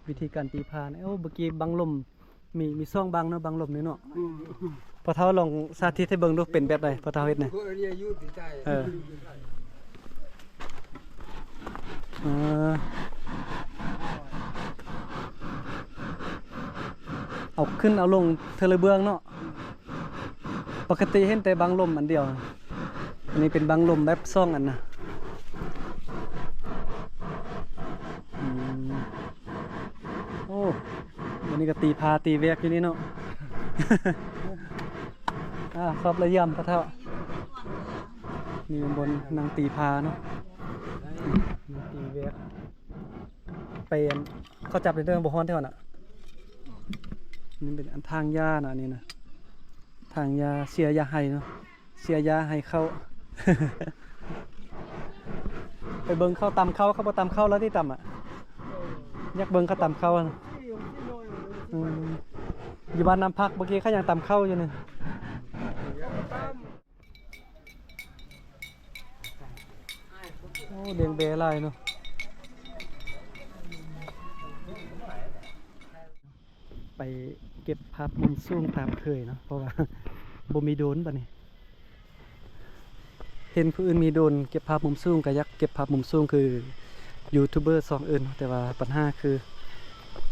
ວິທີການຕີພານ. ໂອ້ ເມື່ອກີ້ບັງລົມ ມີ ມີຊ່ອງບັງເນາະ ບັງລົມນີ້ເນາະ. ອືມ ພໍ່ເຖົ້າລອງສາທິດໃຫ້ເບິ່ງດູ ເປັນແບບໃດພໍ່ເຖົ້າເຮັດນີ້? ເອີ ເອີ ເອົາຂຶ້ນເອົາລົງເທື່ອລະເບື້ອງເນາະ. ປົກກະຕິເຫັນແຕ່ບັງລົມອັນດຽວ, ອັນນີ້ເປັນບັງລົມແບບສອງອັນນະ. ອືມ ໂອ້ ມື້ນີ້ກໍຕີພາຕີແວກຢູ່ນີ້ເນາະ. ອາ ຂອບລະຢ້ຽມພໍ່ເຖົ້າ. ນີ້ເປັນບ່ອນນັ່ງຕີພາເນາະ, ນັ່ງຕີແວກ. ໄປ ເຂົາຈັບໄດ້ເດີ ບໍ່ຮ້ອນແທ້ນະ. ນີ້ເປັນອັນທາງຫຍ້ານະ ອັນນີ້ນະ ທາງຫຍ້າ ເສຍຫຍ້າໄຮ່ເນາະ, ເສຍຫຍ້າໄຮ່ເຂົ້າ. ໄປເບິ່ງເຂົາຕຳເຂົ້າ ເຂົາບໍ່ຕຳເຂົ້າແລ້ວຕິ ຕຳອະ. ຢາກເບິ່ງເຂົາຕຳເຂົ້ານະ. ອືມ ຢູ່ບ້ານນ້ຳພັກ ເມື່ອກີ້ເຂົາຍັງຕຳເຂົ້າຢູ່ນີ້. ໂອ້ ລ້ຽງແບ້ຫຼາຍເນາະ. ໄປເກັບພາບມຸມສູງຕາມເຄີຍເນາະ ເພາະວ່າບໍ່ມີໂດຣນບັດນີ້. ເຫັນຜູ້ອື່ນມີໂດຣນເກັບພາບມຸມສູງ ກໍຢາກເກັບພາບມຸມສູງຄືຢູທູບເບີສອງອື່ນ, ແຕ່ວ່າບັນຫາຄື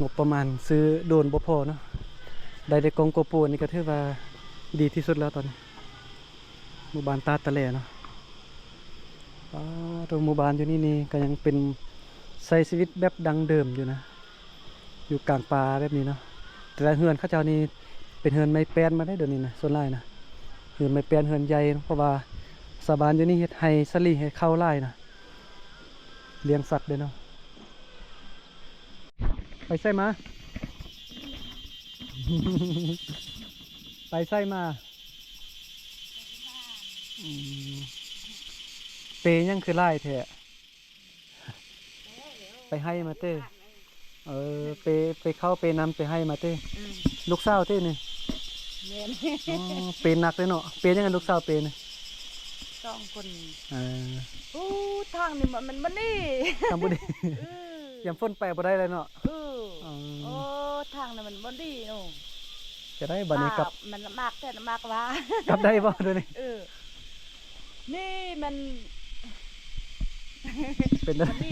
ງົບປະມານຊື້ໂດຣນບໍ່ພໍເນາະ. ໄດ້ແຕ່ກ້ອງໂກໂປຣ ນີ້ກໍຖືວ່າດີທີ່ສຸດແລ້ວຕອນນີ້. ໝູ່ບ້ານຕາດຕະແຫຼເນາະ. ປາດໂທ້ ໝູ່ບ້ານຢູ່ນີ້ນີ້ກໍຍັງເປັນ ໃຊ້ຊີວິດແບບດັ້ງເດີມຢູ່ນະ, ຢູ່ກາງປ່າແບບນີ້ເນາະ. ແຕ່ລະເຮືອນເຂົາເຈົ້ານີ້ເປັນເຮືອນໄມ້ແປ້ນໝົດເດ້ ດຽວນີ້ນະ, ສ່ວນຫຼາຍນະ ເຮືອນໄມ້ແປ້ນ ເຮືອນໃຫຍ່ເນາະ, ເພາະວ່າຊາວບ້ານຢູ່ນີ້ເຮັດໄຮ່ສາລີ ເຮັດເຂົ້າຫຼາຍນະ, ລ້ຽງສັດເດ້ເນາະ. ໄປໃສມາ? ໄປໃສມາ? ອືມ ເປຫຍັງຄືຫຼາຍແທ້? ໄປໄຮ່ມາເຕ? ເອີ ເປ ເປເຂົ້າເປນຳ ໄປໄຮ່ມາເຕ? ອືມ ລູກສາວເຕນີ້? ແມ່ນ. ອໍ ເປໜັກເດ້ເນາະ. ເປຫຍັງ ລູກສາວເປນີ້? ສອງຄົນ. ເອີ ໂອ້ ທາງນີ້ມັນ ມັນບໍ່ດີ ທາງບໍ່ດີ. ເອີ ຍາມຝົນໄປບໍ່ໄດ້ເລີຍເນາະ. ເອີ ອໍ ໂອ້ ທາງນັ້ນມັນບໍ່ດີເນາະ. ຈະໄດ້ບັດນີ້ກັບ ມັນລຳບາກແທ້ ລຳບາກວ່າ ກັບໄດ້ບໍ່ດຽວນີ້? ເອີ ນີ້ມັນ ເປັນໄດ້ ມັນດີ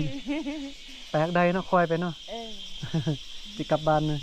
ໄປທາງໃດເນາະ ຄ່ອຍໄປເນາະ. ເອີ ຊິກັບບ້ານນີ້.